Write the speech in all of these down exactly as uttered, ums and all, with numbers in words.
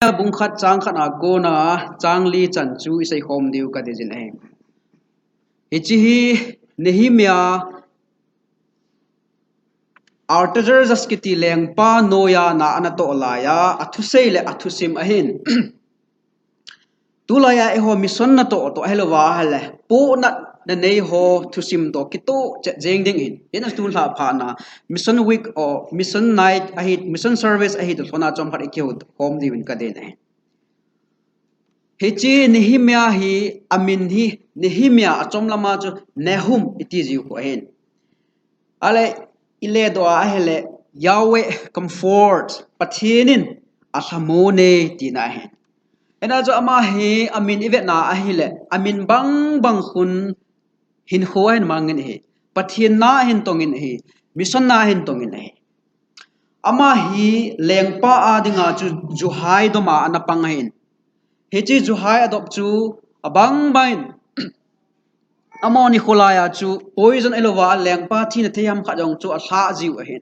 Nehemiah bung khat chang khat a kona chang li chan chu isei khom diu kadei jin ahi. Hiche hi Nehemiah Artaxerxes kiti lengpa noiya na anatoh laiya, athusei le athusim ahin. Tulaiya eiho mission natoh toh ahilouva ahile, pohnat nanei ho thusim toh kitoh chet jeng ding ahin. Hijeh a tulha phat na Mission Week or Mission Night ahi, Mission Service ahi toh lhona chomkhat ikihou khom diuvin kadei ahi. Hiche Nehemiah hi, amin hi Nehemiah, achom lama chu Nahum iti jiu khu ahin. Ahile, iledoh a ahile, Yahweh comfort, Pathen in alhamon e tina ahin. Hijeh a chu ama hi amin ivetna ahile, amin bang bang khun hinkho ahin mangin ahi. Pathen na ahin tongin ahi. Mission na ahin tongin ahi. Ama hi lengpa a dinga chu juhai dom a ana pang ahin. Hiche juhai adop chu abang bang in, amaho nikho laiya chu poison ahilouva lengpa thina thei ham khat jong chu alha jiu ahin.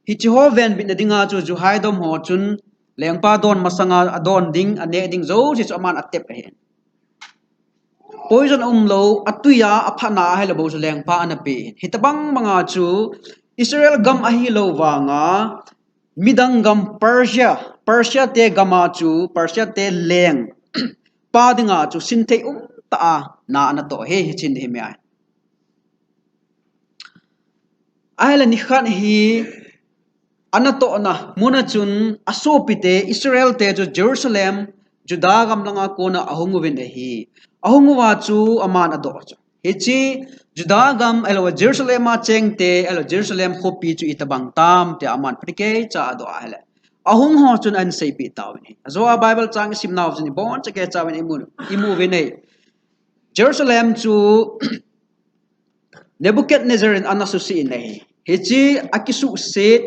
Hiche ho venbitna dinga chu juhai dom ho chun lengpa don masanga adon ding, aneh ding jouse chu aman atep ahin. Poison umlou, atui a, aphatna ahilou bou chu lengpa ana pe ahin. Hitobang banga chu Israel gam ahilou vanga midang gam Persia, Persia te gama chu, Persia te lengpa dinga chu sinthei umtah a na anatoh ahi, hiche Nehemiah. Ahile nikhat hi anatohna muna chun asopite Israel te chu Jerusalem, Judah gam langa kona ahung uvin ahi. Ahung uva chu aman adoh chu, hiche Judah gam ahilouva Jerusalem a chengte, ahilou Jerusalem khopi chu itobang tam tia aman phatecha adoh ahile, ahung ho chun ahin seipeh tauvin ahi. Ajo a Bible chang isimnau chun iboncha keichauvin imu, imu uvin ahi. Jerusalem chu Nebuchadnezzar in ana suse in ahi. Hiche akisuset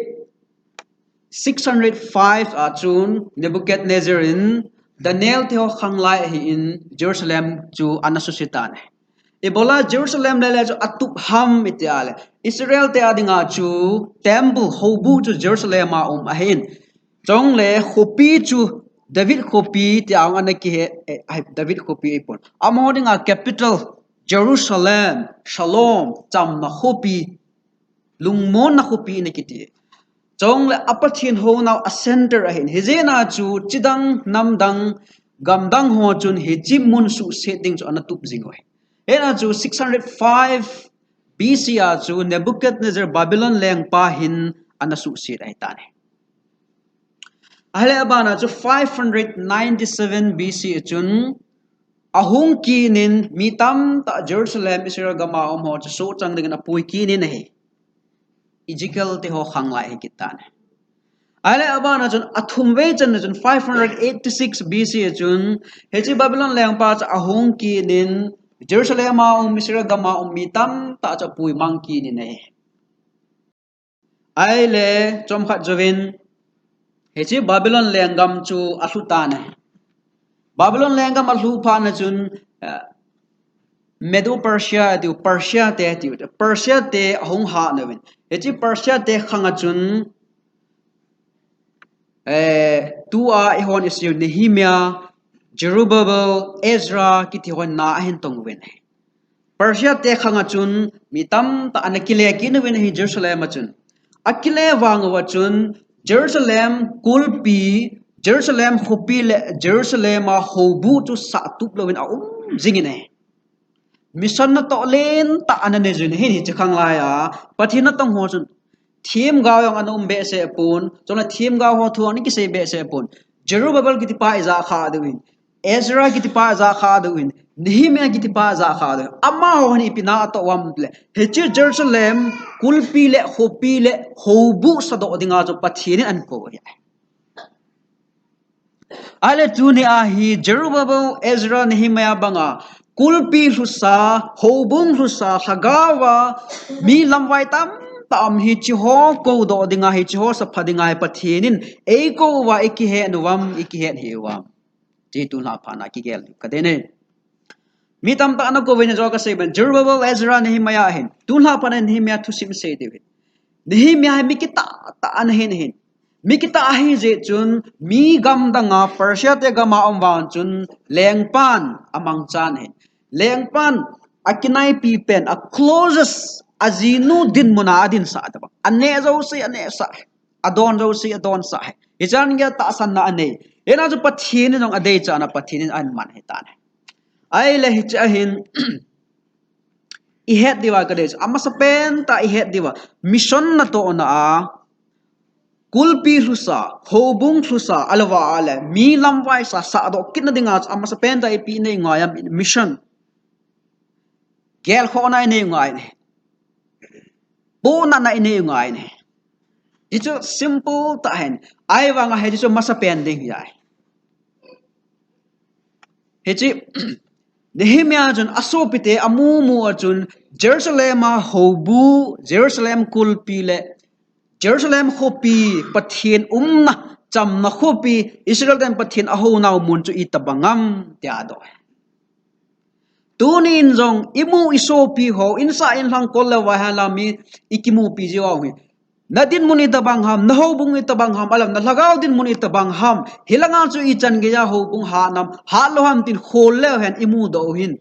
six hundred five a chun Nebuchadnezzar in Daniel te ho khanglai ahin Jerusalem chu ana suse tan ahi. Ibola Jerusalem lele chu atup ham iti ahile, Israel te a dinga chu temple, houbuh chu Jerusalem a um ahin. Chule khopi chu David khopi tia ana kihe, eh, David khopi ahipon, amaho dinga capital, Jerusalem, Shalom, chamna khopi, lungmonna khopi ana kiti. Chule a Pathen hounau a center ahin. Hijeh a chu chidang, namdang, gamdang ho chun hiche mun suhset ding chu ana tup jing uve. Hijeh a chu six hundred five B C a chu Nebuchadnezzar Babylon lengpa hin ana suhset ahitan ahi. Ahile abana chu five hundred ninety-seven B C a chun ahung kit in mi tamtah Jerusalem, Israel gam a um ho chu sohchang dingin apui kit in ahi. Ezekiel te ho khanglai ahi kit tan ahi. Ahile abana chun athum vei channa chun five hundred eighty-six B C a chun hiche Babylon lengpa chu ahung kit in Jerusalem a um, Israel gam a um mi tamtah chu apui mang kit in ahi. Ahile chomkhat jouvin hiche Babylon lenggam chu alhu tan ahi. Babylon lenggam alhu phat na chun, eh, Medo Persia tiu, Persia te tiu, Persia te ahung hat nauvin. Hiche Persia te khang a chun, eh, tua eihon iseiu Nehemiah, Zerubbabel, Ezra kiti hon na ahin tong uvin. Persia te khang a chun mi tamtah ana kile kit nauvin ahi Jerusalem a chun. Akile vang uva chun Jerusalem kulpi, Jerusalem khopi le Jerusalem a houbuh chu sahtup louvin aum jingin ahi. Mission natoh lentah ana nei jin ahi, hiche khanglai a Pathen natong ho chun themgao jong ana um behseh pon, chule themgao ho thu ana kisei behseh pon. Zerubbabel kitipa ija kha diuvin, Ezra kitipa ija kha diuvin, Nehemiah kitipa ija kha diuvin. Amaho hin ipi na atoh uvem tile, hiche Jerusalem kulpi le khopi le houbuh sadoh dinga chu Pathen in akou ahi. Ahile tuni a hi Zerubbabel, Ezra, Nehemiah banga kulpi lhusa, houbung lhusa, lhagao a mi lamvai tamtah um, hiche ho koudoh dinga, hiche ho sapha dinga hi Pathen in eikou uva ikihet uvem, ikihet hih uvem. Hiche tulha phat na kigel diu kadei ahi. Mi tamtah ana kou uvin, ajo kasei bang Zerubbabel, Ezra, Nehemiah ahin. Tulha phat na Nehemiah thusim sei diu ahin. Nehemiah hi mi kitah tah ana hin ahin. Mi kitah ahi jeh chun, mi gam danga Persia te gama um vang chun, lengpan amangchan ahi. Lengpan akinaipi pen, a closest, ajinu dinmuna adinsah tabang. Aneh jouse, anehsah. Adon jouse, adonsah ahi. Hichan geiya tahsanna anei. Hijeh a chu Pathen in jong adeichatna Pathen in aman ahitan ahi. Ahile hiche ahin, ihet diuva kadei chu, amasapen tah ihet diuva, mission natohna a, kulpi lhusa, houbung lhusa, ahilouva le mi lamvaisa sahdoh kitna dinga chu amasapen tah ipi inei ngai ham, mission. Gelkhohna inei ngai ahi. Pohnatna inei ngai ahi. Hichu simple tah ahin. Ahivanga hichu masapen ding ahi. Hiche Nehemiah chun asopite amu mu a chun Jerusalem a houbung, Jerusalem kulpi le Jerusalem khopi, Pathen umna, chamna khopi, Israel ten Pathen ahounau mun chu itobang ham tia adoh. Tunin jong imu isopi ho, insah inlhang kol le vai hala mi ikimupi jiu hi. Nadinmun itobang ham, nahoubung itobang ham, ahilam nalhagao dinmun itobang ham. Hilanga chu ichan geiya houbung hat nam, hatlou ham tin khol leu hen imudoh u hin,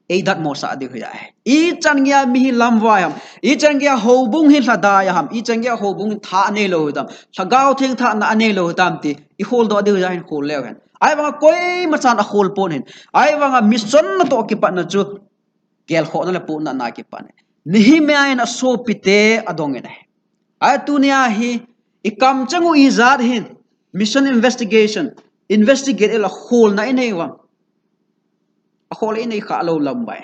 eidatmosah diu ahi. Ichan geiya mi hi lamvai ham, ichan geiya houbung hi lhadai ham, ichan geiya houbung hi thah aneilou hitam, Lhagao Theng thahna aneilou hitam ti ikholdoh diu ahin khol leu hen. Ahivanga koimachan akhol pon ahin. Ahivanga mission natoh kipatna chu gelkhohna le pohnatna kipat ahi. Nehemiah in asopite adongin ahi. Ahi tunia hi ikamcheng u ijat hin mission investigation, investigate ila kholna inei uvem? Akhol inei khalou lamvai.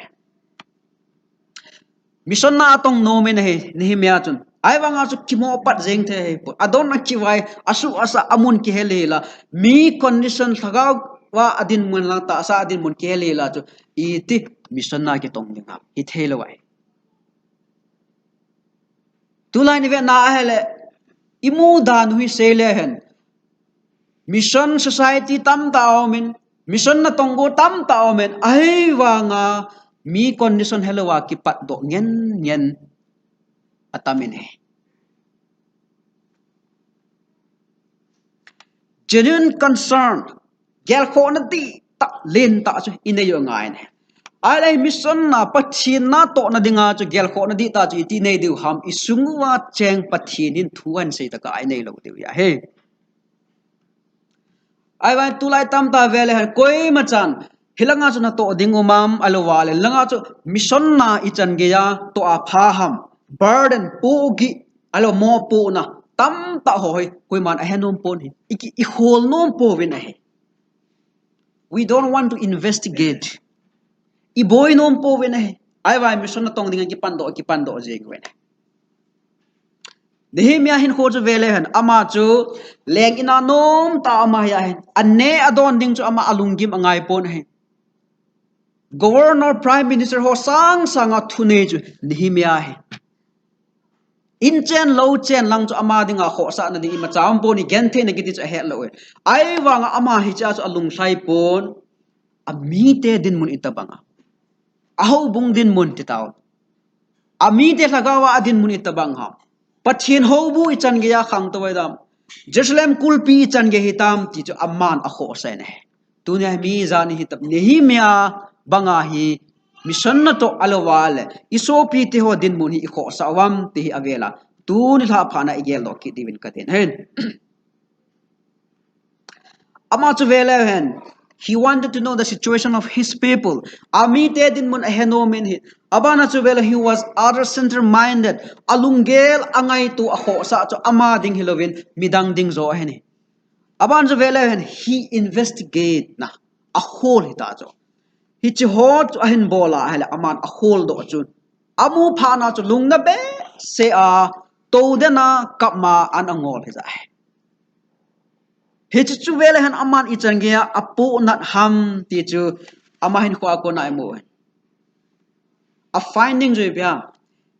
Mission na atong nomin ahi Nehemiah chun. Ahivanga chu kimopat jeng thei ahipoi. Adonna kivai, asuh asah, amun kihel hela. Mi condition, lhagaova adinmun lang tahsa adinmun kihel hela chu iti mission na kitong ding ham? Hitheilou ahi. Tulai nivetna ahile, imu dan u hi seile hen, mission society tamtah aumin, mission natong go tamtah aumin, ahivanga mi condition helouva kipatdoh ngen ngen atamin ahi. Genuine concern, gelkhohna dihtah, lentah chu inei u angaiye. Ahile mission na, Pathen natohna dinga chu gelkhohna dihtah chu iti nei diu ham? Isung uva cheng Pathen in thu ahin sei tah a inei lou diu ahi. Ahivang tulai tamtah vele hen koimachan hilanga chu natoh ding um am, ahilouva le langa chu mission na ichan geiya toh apha ham, burden, pohgih, ahilou mopohna tamtah ho hi koiman ahe nom pon ahi. Iki, ikhol nom pouvin ahi. We don't want to investigate. Iboi nom pouvin ahi. Ahivang mission natong dinga kipandoh, kipandoh jeng uvin ahi. Nehemiah hinkho chu vele hen, ama chu leng ina nomtah ama hi ahin, aneh adon ding chu ama alunggim angai pon ahi. Governor, Prime Minister ho sangsanga thunei chu Nehemiah ahi. In chen lou chen lang chu ama dinga khohsahna ding imacha um pon ahi, gentheina kiti chu ahet lou ahi. Ahivanga ama hichea chu alunglhai pon, amite dinmun itobang ham, ahoubung dinmun titao, amite lhagaova adinmun itobang ham, Pathen houbung ichan geiya khangtou ahitam, Jerusalem kulpi ichan gei hitam ti chu aman akhohsah in ahi. Tunia hi mi ijat hi hitam, Nehemiah banga hi mission natoh, ahilouva le isopite ho dinmun hi ikhohsah uvem ti hi avela tuni lhah phatna igeldoh kit diuvin katin ahi. Ama chu vele hen, he wanted to know the situation of his people. Amite dinmun ahe nomin ahi. Abana chu vele, he was other center minded. Alunggel, angaito, akhohsah chu ama ding hilouvin midang ding joh ahin ahi. Aban chu vele hen, he investigate na, akhol hita chu. Hiche ho chu ahin bol a ahile aman akholdoh chu, amu phatna chu lungna behseh a, touden a, kap ma an angol hija ahi. Hiche chu vele hen aman ichan geiya apohnat ham ti chu ama hinkhoa kona imu ahi. A finding chu ipi ham?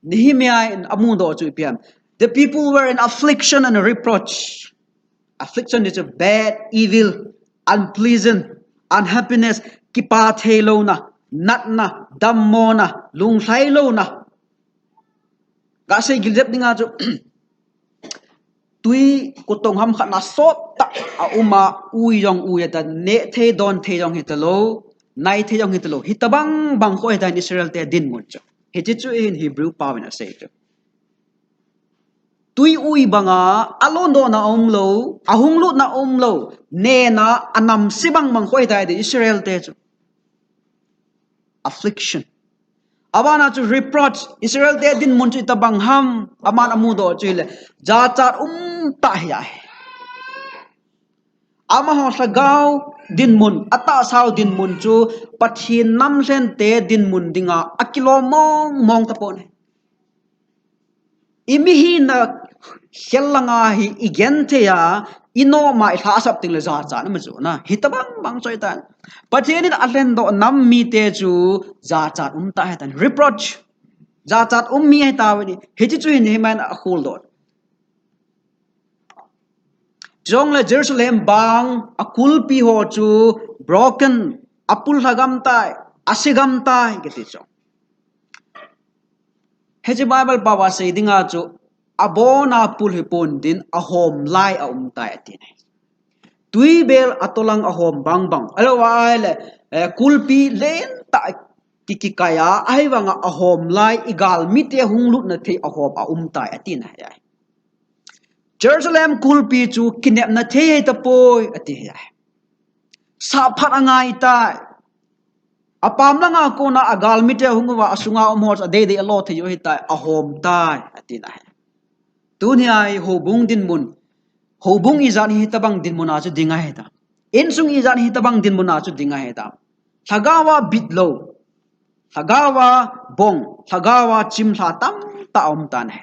Nehemiah in amudoh chu ipi ham? The people were in affliction and reproach. Affliction is a bad, evil, unpleasant, unhappiness, kipa theilouna, natna, dammona, lunglhai louna. Gasei gil jep dinga chu Tui kotong ham khat na sot tah a um a, ui jong ui ta, neh thei don thei jong hita lou, nai thei jong hita lou. Hitabang bang kho hita Israel te dinmun chu. Hichi chu hin Hebrew pau in asei chu. Tui ui banga, alon dona um lou, ahung lutna um lou, nena anam si bang bang kho hita Israel te chu. Affliction. Abana chu reproach, Israel te dinmun chu itabang ham, aman amudoh chu hile, jachat um tah hi ahi. Amaho lhagao dinmun, atahsau dinmun chu Pathen namlhen te dinmun dinga akilom mong mong tapon ahi. I mihina khel langa hi i genthei a, i noma i lhasap ting le jachat na ma chu na. Hitabang bang choi tan. Pathen in alhen doh nam mite chu jachat um tah hi tan. Reproach. Jachat um mi hi tavin. Hichi chu hin Nehemiah in akhol doh. Chule Jerusalem bang akulpi ho chu broken, apul lhagam tai, asigam tai, kiti chu. Hichi Bible pau a sei dinga chu abona pul hi pon din ahom lai a um tai ati ne. Tuibel atolang ahom bang bang. Alo ahile, eh, kulpi len tah ki, kikai a, ahivanga ahom lai i galmite hung lutna thei ahom a um tai ati na hi ahi. Jerusalem kulpi chu kinepna thei hi tapoi ati hi ahi. Saphat angai tai. Apam langa kona agalmite hung uva asunga um ho chu adeidei alo thei u hi tai, ahom tai, ati na hi. Tunia hi houbung dinmun. Houbung ijat hitabang dinmun a chu ding ahi ta. Insung ijat hitabang dinmun a chu ding ahi ta. Lhagao a bit lou. Lhagao a bong. Lhagao a chimlha tamtah um tan ahi.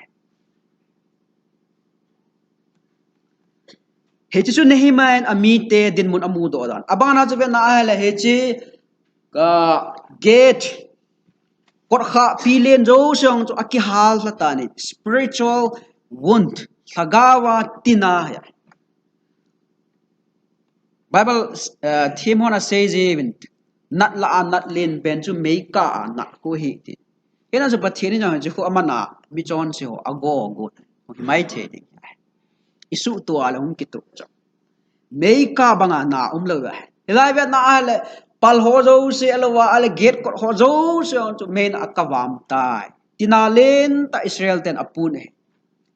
Hichi chu Nehemiah in amite dinmun amudoh dan. Abana chu vena ahile hichi, ah, gate, kotkhah pi len jouse chu akihal lha tan ahi. Spiritual wound. Lhagao a tina hi. Bible, eh, thim hon asei jiuvin, nat lah a nat len pen chu meikah a nat khu ahi ti. Hijeh a chu Pathen in jong hichu khu aman a michonse ho ago ago. Himai thei ding. I suhtoh a le hung kituh chu. Meikah banga na um lou ahi. Hilai vena ahile pal ho jouse alou a, ahile gate kot ho jouse chu meiin akavam tai. Tina len tah Israel ten apun ahi.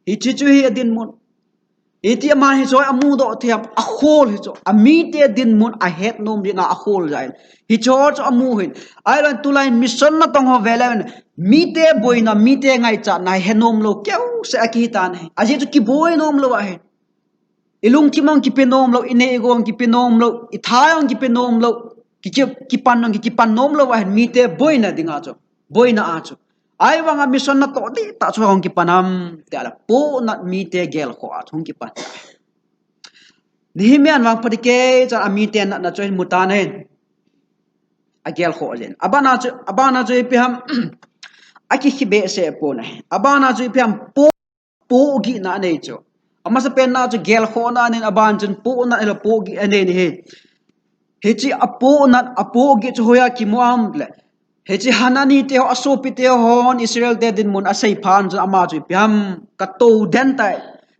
Hichi chu hi adinmun. Iti ama hichu amudoh thei ham, akhol hichu. Amite dinmun ahet nom jeh in akhol jeh in. Hichu chu amu hin. Ahilou tulai mission natong ho veleu hin. Mite boina, mite ngaichatna hi he nom lou keu seh akihi tan ahi. Ajeh chu kiboi nom lou ahi. I lungthim jong kipe nom lou, i neh i gou jong kipe nom lou, i tha jong kipe nom lou, ki, ki, kipan jong ki, kipan nom lou ahi mite boina dinga chu. Boina a chu. Ahivanga mission natoh dihtah chu hung kipan ham, tia le pohnat mite gelkhoh a chu hung kipan. Nehemiah in vang phatecha amite natna chu ahin mu tan ahi. Agelkhoh jin. Abana chu, abana chu ipi ham, akikhe behseh pon ahi. Abana chu ipi ham, po pohgihna anei chu. Amasapen na chu gelkhohna anein aban chun pohnat ahilou pohgih anei ahi. Hichi apohnat, apohgih chu hoiya kimu ham le. Hichi Hanani te ho, asopi te hon Israel te dinmun asei phat chun ama chu ipi ham, katou den tai.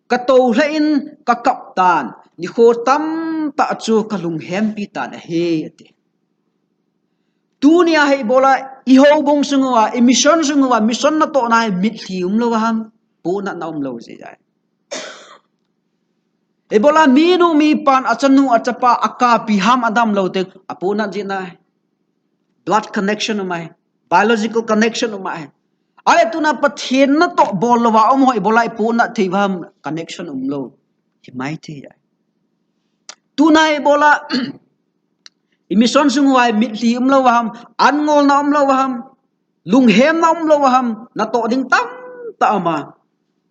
Katou lheh in kakap tan. Nikho tamtah chu kalunghempi tan ahi, ati. Tunia hi ibola i houbung sung uva, i mission sung uva, mission natohna hi mitlhi umlou ham, pohnatna umlou jeh ahi. Ibola minu mipan achanu achapa akapi ham adam lou teng, apohnat jeh ahi. Blood connection um ahi, biological connection um ahi. Ahile tuna Pathen natoh bol louva um ho ibola ipohnat thei uva ham, connection umlou. Himai thei ahi. Tuna ibola i mission sung uva mitlhi umlou ham, an ngolna umlou ham, lunghemna umlou ham, natoh ding tamtah um a.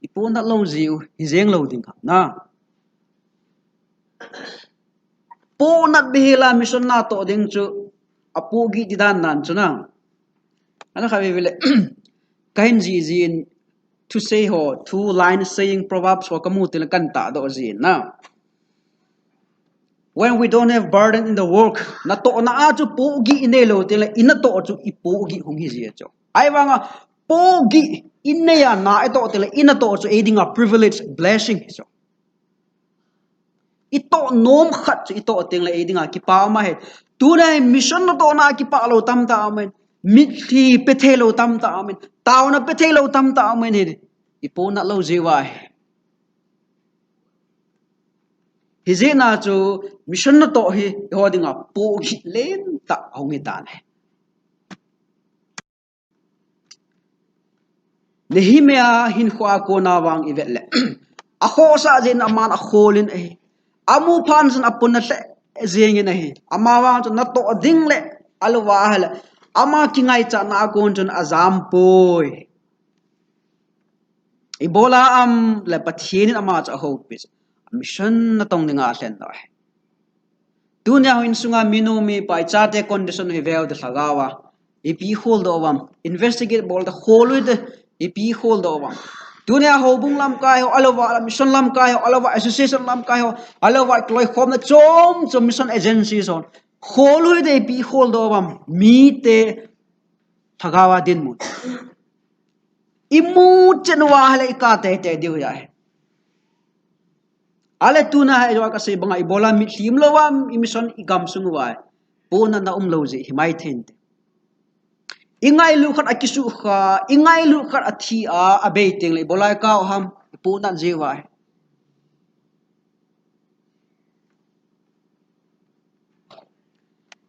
Ipohnat lou jeh u, hijeng lou ding ham na. Pohnat behseh a mission natoh ding chu, apohgih di dan dan chu na. Ana kha veve le. Kahin jih jih in thusei ho, two line saying proverbs ho kamu teng le kahin tahdoh jin na. When we don't have burden in the work, natohna a chu pohgih inei lou teng le, i natoh chu i pohgih hung hi ji chu. Ahivanga pohgih inei a na itoh teng le, i natoh chu ei dinga privilege, blessing hi chu. I toh nom khat chu i toh teng le ei dinga kipa um ahi. Tuna hi mission natohna a kipa lou tamtah um in. Mitlhi pe thei lou tamtah um in. Taona pe thei lou tamtah um in hi. I ponat lou jeh uva ahi. Hijeh a chu mission natoh hi eiho dinga pohgih lentah ahung hi tan ahi. Nehemiah hinkhoa kona vang i vet le, akhohsah jeh in aman akhol in ahi. Amu phat chun apuna lheh jeng in ahi. Ama vang chun natoh ding le, alouva ahile, ama kingaichatna a kon chun ajam poi. Ibola ham le Pathen in ama chu ahoupi chu, mission natong dinga alhen doh ahi. Tunia hou insunga minu mipa ichate condition hi veu te lhagao a ipi holdoh uvam, investigate bol te, khol u hite, ipi holdoh uvam. Tunia houbung lamkai ho, alouva mission lamkai ho, alouva association lamkai ho, alouva kiloikhomna chom chom mission agencies ho, khol u hite, ipi holdoh uvam, mite lhagao a dinmun. Imu chen uva ahile ikap teitei diu ahi. Ahile tuna hi eiho kasei banga ibola mitlhi umlou uvam, i mission i gamsung uva hi. Ponatna umlou jeh hi maithei inte. I ngailut khat akisukha, i ngailut khat athi a, abei teng le ibola ikap u ham, i ponat jeh uva hi.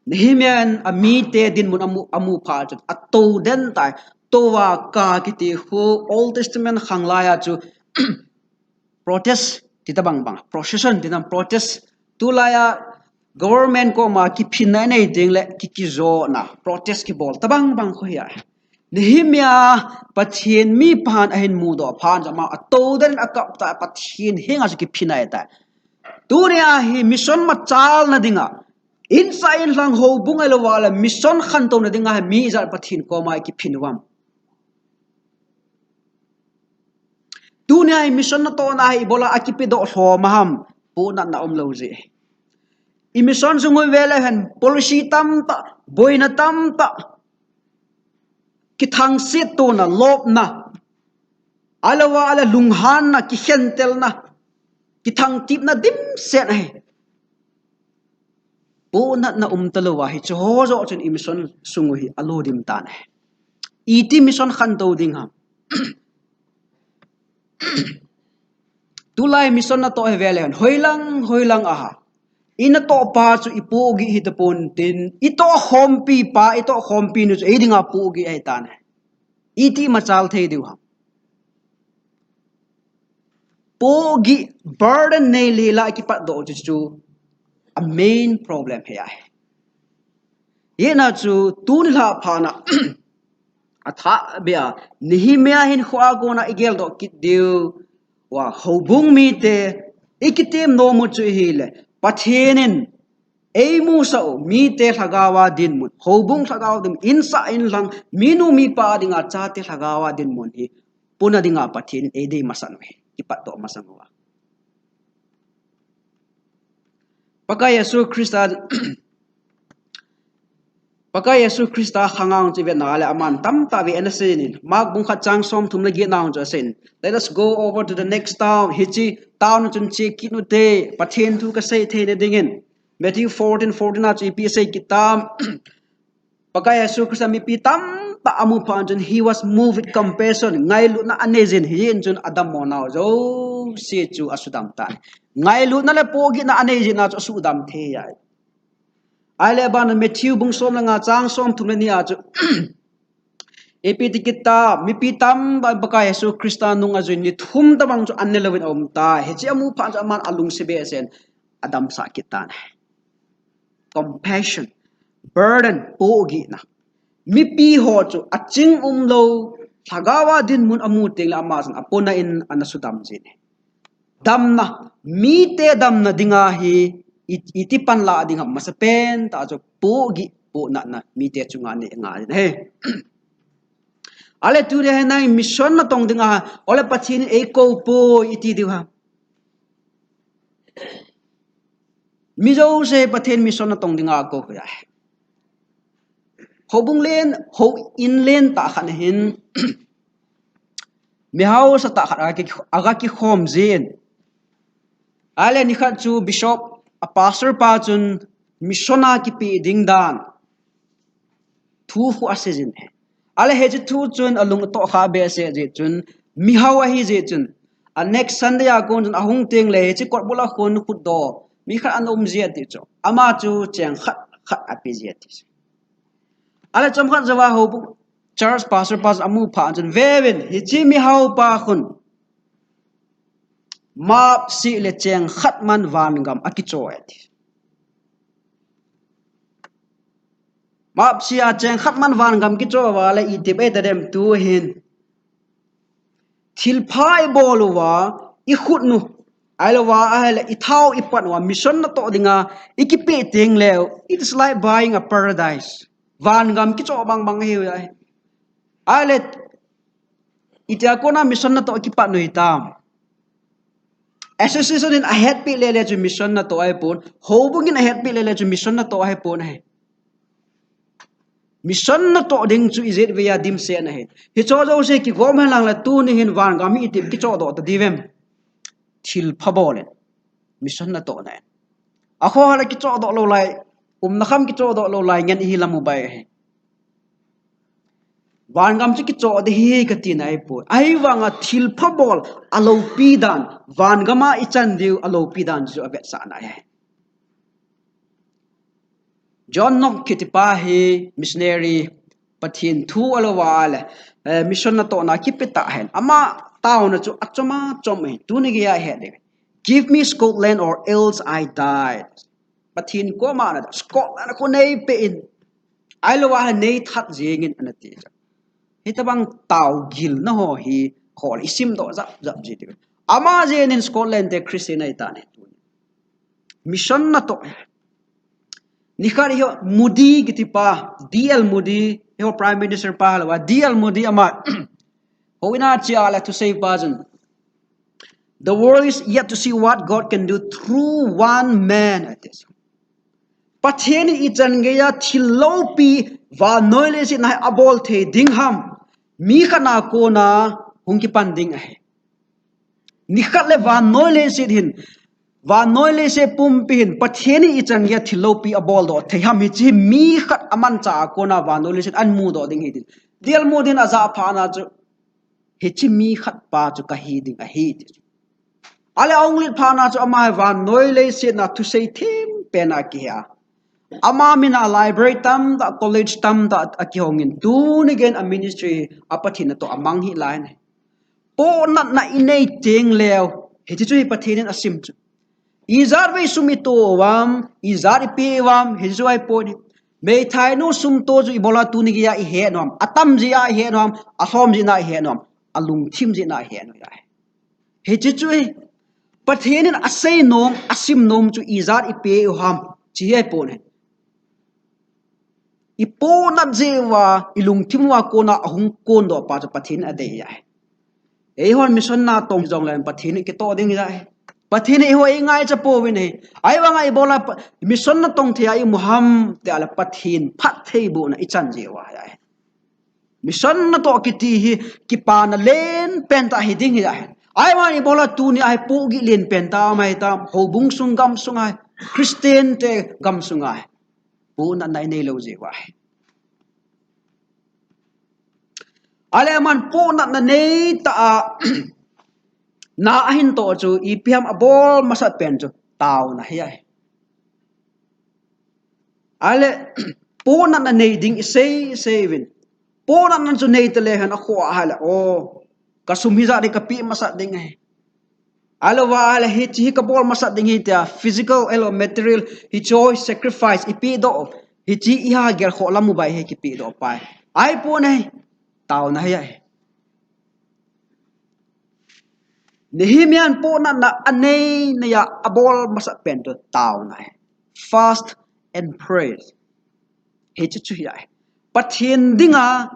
Nehemiah in amite dinmun amu, amu phat chun atou den tai. Tou a kap kiti khu Old Testament khang lai a chu protest ti tabang bang, procession ti nam protest. Tulai a government koma kiphinna nei ding le ki, kijona protest kibol tabang bang khu hi ahi. Nehemiah Pathen mi phat ahin mudoh phat chun ama atou den in akap tai, Pathen henga chu kiphinna ahi tai. Tunia hi mission machalna dinga, insung inlang houbung ahilouva le mission khantouna dinga hi mi ijat Pathen koma ikiphin uvam. Tunia hi mission natohna hi ibola akipedoh lhom ham, ponatna umlou jeh. I mission sung u vet le hen policy tamtah, boina tamtah, kithangset tona, lopna, alouva ahile lunghanna, kikhentelna, kithangtipna dimset ahi. Ponatna umtalouva hiche ho joh chun i mission sung u hi alo dim tan ahi. Iti mission khantou ding ham. Tulai mission natoh hi vet le hen, hoilang, hoilang aha. I natoh pa chu i pohgih hita pon tin, i toh khompi pa, i toh khompi nu chu ei dinga pohgih ahi tan ahi. Iti machal thei diu ham. Pohgih burden nei le la kipatdoh chu chu a main problem hi ahi. Hijeh a chu tuni lha phat na athah beh a Nehemiah hinkhoa kona igeldoh kit diu va houbung mite ikitem nom u chu hile Pathen in eimusah u mite lhagao a dinmun, houbung lhagao dinmun, insung inlang, minu mipa dinga chate lhagao a dinmun hi puna dinga Pathen in eidei masang u hi, kipatdoh masang uva. Pakai Jesu Christa, Pakai Jesu Christa khang a chu ivet na le aman tamtah vei ana seiyin, Mark bung khat chang somthum le get na chu aseiyin, "Let us go over to the next town." Hiche town chun che kit u hite, Pathen thu kasei theina dingin. Matthew fourteen fourteen a chu ipi asei kit tam. Pakai Jesu Christa mipi tamtah amu phat chun he was moved with compassion. Ngailutna anei jin, hijeh chun adammo nau jouse chu asudam tan. Ngailutna le pohgihna anei jeh a chu asudam thei ahi. Ahile aban Matthew bung som le nga chang somthum le ni a chu ipi ti kit tam, mipi tamtah Pakai Jesu Christa nung ajui ni thum tabang chu an ne louvin aum tai. Hiche amu phat chu aman alungset behseh in adamsah kit tan. Compassion, burden, pohgihna. Mipi ho chu aching umlou, lhagao a dinmun amu teng le ama chun apuna in ana sudam jin ahi. Damna, mite damna dinga hi i, iti panla ding ham, masapen tah chu pohgih, ponatna mite chunga nei ngai ahi. Ahile tuni hi nang mission natong dinga, ole Pathen in eikou poi iti diu ham. Mi jouse Pathen mission natong dinga akou ahi. Houbung len, houin len tah khat ahin, mi hausa tah khat aga ki, aga kikhom jin, Ahile nikhat chu bishop, a pastor pa chun mission a kipeh ding dan thu khu asei jin ahi. Ahile hiche thu chun alung atoh kha behseh jeh chun, mihao ahi jeh chun, a next Sunday a kon chun ahung teng le hiche kot bul a khun khutdoh mi khat ana um ji ati chu. Ama chu cheng khat khat ape ji ati chu. Ahile chomkhat jouva houbung church pastor pa chun amu phat chun, "Veuvin, hiche mihao pa khun map sih le cheng khat man vangam akicho e," ati. Map sih a cheng khat man vangam kicho uva le itih bep tadem tu hin. Thilpha ibol uva, ikhut nu, ahilouva, ahile ithao ipan uva, mission natoh dinga ikipeh teng leu, it's like buying a paradise. Vangam kicho bang bang ahi uve. Ahile, itia kona mission natoh kipan u hitam. Association in ahetpi lele chu mission natoh ahipon. Houbung in ahetpi lele chu mission natoh ahipon ahi. Mission natoh ding chu ijat vei a dimset ahi. Hicho jouse kigom henlang le tuni hin vangam hi itih kichodoh ta diuvem. Thilpha bol in. Mission natoh na in. Akhoh le kichodoh lou lai. Umna kham kichodoh lou lai ngen ihi lam u bai ahi. Vangam chu kicho ding ahi kati na ahipon. Ahivanga thilpha bol aloupi dan. Vangam a ichan diu aloupi dan chu avetsahna ahi. John Knox kitipa hi missionary Pathen thu alouva le, eh, mission natohna kipeh tah ahin. Ama taona chu achom achom ahi. Tuni geiya ahet ding. "Give me Scotland or else I die." Pathen koma ana, "Scotland khu neipe in. Ahilouva neithat jengin," anati. Hitabang taogilna ho hi, hol isimdoh jap jap ji diu. Ama jeh in Scotland te Christian ahitan ahi. Mission natoh. Nikhat hi Moody kitipa, D L Moody, hi Prime Minister pa ahilouva, D L Moody ama, houin a chea le thusei pa chun, "The world is yet to see what God can do through one man," ati. Pathen in ichan geiya thil loupi vannoi leiset a abol thei ding ham. Mi khat a kona hung kipan ding ahi. Nikhat le vannoi leiset hin, vannoi leiset pumpi hin Pathen in ichan geiya thil loupi aboldoh thei ham, hiche mi khat amanchah a kona vannoi leiset ahin mudoh ding ahi tin. D L Moody in ajah phat na chu, "Hiche mi khat pa chu kahi ding ahi," ti chu. Ahile ahung lit phat na chu ama hi vannoi leiset a thusei thempen a kihe a. Ama min a library tamtah, college tamtah akihongin, tuni geiyin a ministry a Pathen natoh amang hih lai ahi. Pohnatna inei teng leu, hiche chu hi Pathen in asim chu. Ijat vei sum ito uvam, ijat ipe uvam, hiche chu ahipon ahi. Meithainu sum to chu ibola tuni geiya ihe nom, atam jeh a ihe nom, alhom jeh a ihe nom, alungthim jeh a ihe nom ahi. Hiche chu hi Pathen in asei nom, asim nom chu ijat ipe uham, hiche hi ahipon ahi. Ipohnat jeh uva, ilungthim uva kona ahung kondoh pa chu Pathen in adei ahi. Eihon mission natong jongle Pathen in kitoh ding ahi. Pathen in eiho eingaicha pouvin ahi. Ahivanga ibola pa-, mission natong thei a imu ham tia le Pathen phattheibohna ichan jeh uva ahi. Mission natoh kiti hi kipana lenpen tah hiding ahi. Ahivang ibola tuni a hi pohgih lenpen tah aum ahitam, houbung sung gamsung a hi, Christian te gamsung a hi. Pohnatna inei lou jeh uva ahi. Ahile aman pohnatna neitah a na ahin toh chu ipi ham abol masat pen chu taona ahi. Ahile, pohnatna nei ding isei, isei uvin. Pohnatna chu nei tale hen akhoh a ahile, o, kasum hijat hi kapeh masat ding ahi. Ahilouva ahile hiche hi kabol masat ding ahi tia, physical, ahilou material, hiche hi sacrifice ipeh doh, hiche iha gelkhoh lam u bai hi kipeh doh pai. Ahipon ahi, taona ahi. Nehemiah in pohnatna anei neiya abol masat pen chu taona ahi. Fast and pray. Hiche chu hi ahi. Pathen dinga,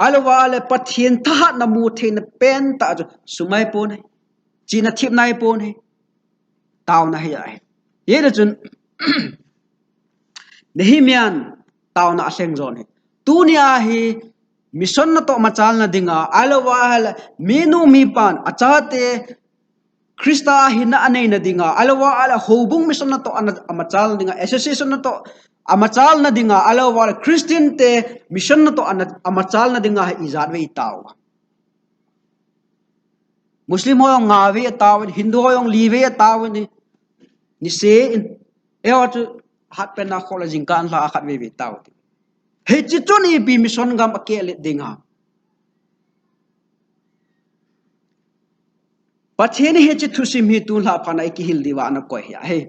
ahilouva le Pathen thahatna mu theina pen tah chu sum ahipon ahi. Chihna thepna ahipon ahi. Taona ahi ahi. Hijeh chun, Nehemiah in taona alheng jon ahi. Tuni a hi mission natoh machalna dinga, ahilouva le minu mipan, achate Christa hinna aneina dinga, ahilouva ahile houbung mission natoh ana, amachal na dinga, association natoh amachal na dinga, ahilouva ahile Christian te mission natoh ana, amachal na dinga hi ijat vei itao. Muslim ho jong nga vei atao in, Hindu ho jong li vei atao in, ni se in. Eiho chu hatpen a khol a jingkah lha a khat vei vei tao ti. Hiche chun ipi mission gam akeh let ding ham. Pathen in hiche thusim hi tun lha phat a ikihil diuva ana koi ahi.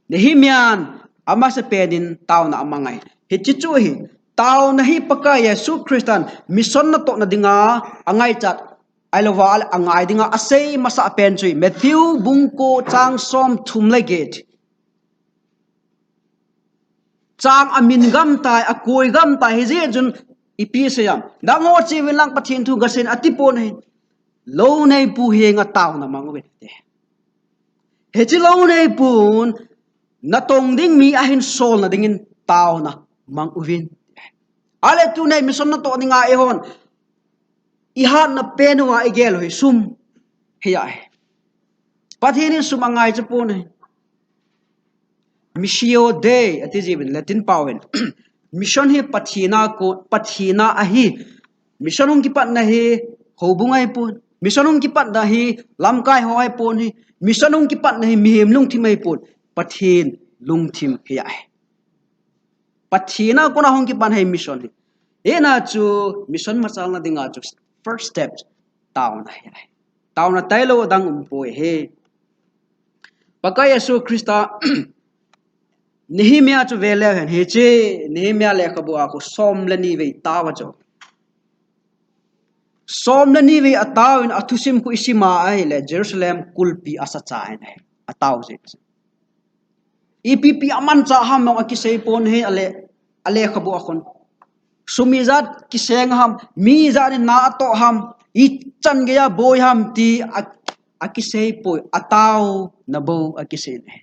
Nehemiah in amasapen in taona amang ahi. Hiche chu hi, taona hi Pakai Jesu Christan mission natohna dinga angaichat, ahilouva ahile angai dinga asei masapen chu hi, Matthew bung ko chang som thum le get. Chang amin gam tai, akoi gam tai, hijeh chun ipi asei ham. Dang ho che uvin lang Pathen thu gasei in ati pon ahi. Lou neipu henga taona mang uvin ati. Hiche lou neipun natong ding mi ahin solna dingin taona mang uvin. Ahile tuni mission natoh dinga eihon ihatna pen uva igel u hi sum hi ahi. Pathen in sum angaicha pon ahi. Missio Dei ati jiuvin Latin pao in. Mission hi Pathen a kon, Pathen a ahi. Mission hung kipatna hi houbung ahipon. Mission hung kipatna hi lamkai ho ahipon hi. Mission hung kipatna hi mihem lungthim ahipon. Pathen lungthim hi ahi. Pathen a kona hung kipan ahi mission hi. Hijeh a chu mission machalna dinga chu first step taona hi ahi. Taona tailou dang umpoi ahi. Pakai Jesu Christa Nehemiah chu ve leu hen, hiche Nehemiah lekhabu a khu som le ni vei tao a chu. Som le ni vei atao in athusim khu isim a ahile Jerusalem kulpi asachai in ahi. Atao jeh. Ipi pi amanchah ham jong akisei pon ahi ale, alekhabu a khun. Sum ijat kiseng ham, mi ijat in na atoh ham, ichan geiya boi ham ti a, akisei poi, ataona bou akisei in ahi.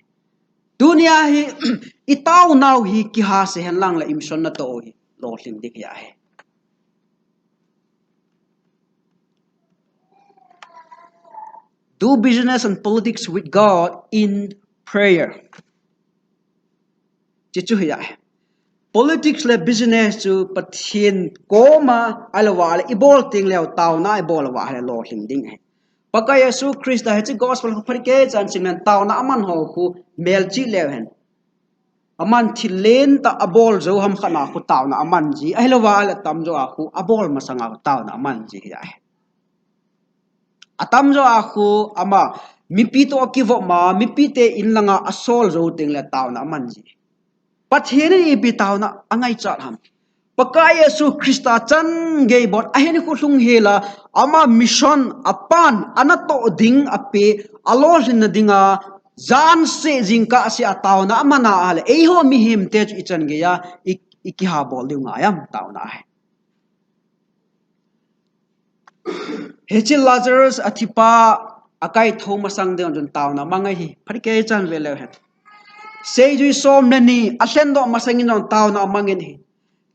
Tunia hi, itaonau hi kihase hen lang le i mission natoh u hi lolhing ding hi ahi. Do business and politics with God in prayer. Hiche chu hi ahi. Politics le business chu Pathen koma ahilouva le ibol teng leu taona ibol uva le lolhing ding ahi. Pakai Jesu Christa hiche gospel khu phat kei chan sim hen taona aman ho khu melchih leu hen. Aman thil lentah abol jou ham khat na khu taona aman ji. Ahilouva le atamjo a khu abol masanga khu taona aman ji hi ahi. Atamjo a khu ama mipi toh akivop ma, mipite in langa asol jou teng le taona aman ji. Pathen in ipi taona angaichat ham. Pakai Jesu Christa chan gei bou ahin khu lhung hela, ama mission apan anatoh ding ape, alolhinna dinga, jan seh jingkah seh a taona aman a ahile, eiho mihem te chu ichan geiya, i, ikiha bol diu ngai am taona ahi. Hiche Lazarus athipa akaithou masang ding chun taona amang ahi. Phat kei chan ve leu hen. Seijui som le ni alhendoh masang in jong taona amang in ahi.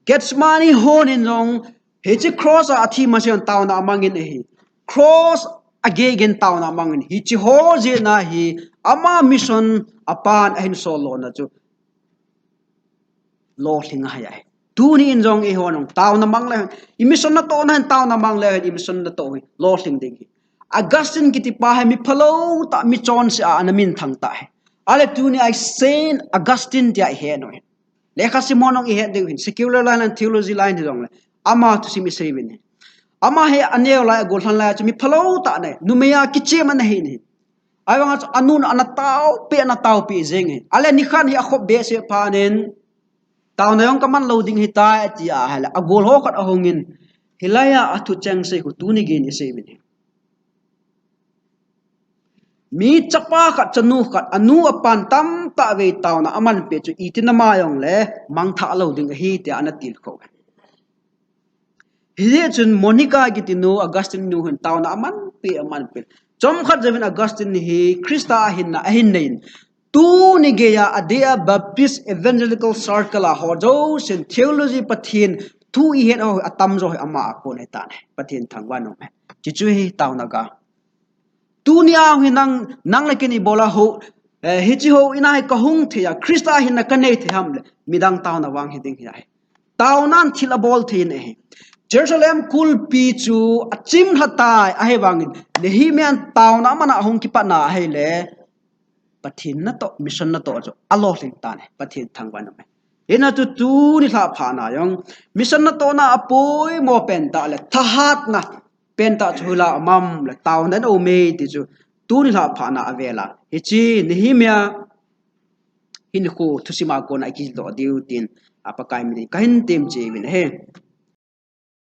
Gethsemane hon in jong hiche cross a athi masang in taona amang in ahi. Cross agei gei in taona amang in ahi. Hiche ho jeh a hi ama mission apan ahin sol lona chu lolhing ahi ahi. Tuni in jong eiho jong taona mang leu hen, i mission natohna hin taona mang leu hen, i mission natoh hi lolhing ding ahi. Augustine kitipa hi mi phalou tah, mi chonse a ana minthang tah ahi. Ahile tuni a Saint Augustine tia ihet u ahi. Lekha sim ho jong ihet diu ahin, secular line and theology line hi jongle. Ama thusim isei uvin ahi. Ama hi aneo lai, agol lhan lai chu mi phalou tah ana hi, numei a kichem ana hi ahi. Ahivang a chu anun ana taopi, ana taopi jeng ahi. Ahile nikhat hi akhop behseh phat in, taona jong kaman lou ding ahitai ati a ahile, agol ho khat ahung in, hilai a athu cheng sei khu tuni geiyin isei uvin ahi. Mi chapa khat, chanu khat, anu apan tamtah vei taona aman peh chu itin ama jongle mangthah lou ding ahi tia ana tilkhou. Hijeh chun Monica kiti nu, Augustine nu hin taona aman peh, aman peh. Chomkhat jouvin Augustine hi Christa a hinna ahin nei in, tuni geiya adeh a Baptist Evangelical Circle a ho jousen theology, Pathen thu ihet ho atamjo hi ama a kon ahitan ahi. Pathen thangvah in um hen. Hiche chu hi taona ga. Tunia hi nang, nang le kei in ibola hou, eh, hiche houin a hi kahung thei a, Christa hinna kanei thei ham le, midang taona vang hiding ahi. Taonan thil abol thei in ahi. Jerusalem kulpi chu achimlha tai, ahivangin Nehemiah in taona aman a ahung kipatna ahile, Pathen natoh, mission natoh chu alolhing tan ahi, Pathen thangvah in um ahi. Hijeh a chu tuni lhah phat na jong, mission natohna apoimo pentah le, thahatna pentah chu hoilai a um ham le, taona in um e ti chu, tuni lhah phat na avel a, hiche Nehemiah hinkho thusim a kona ikidoh diu tin, a Pakai min in kahin temcheh uvin ahi.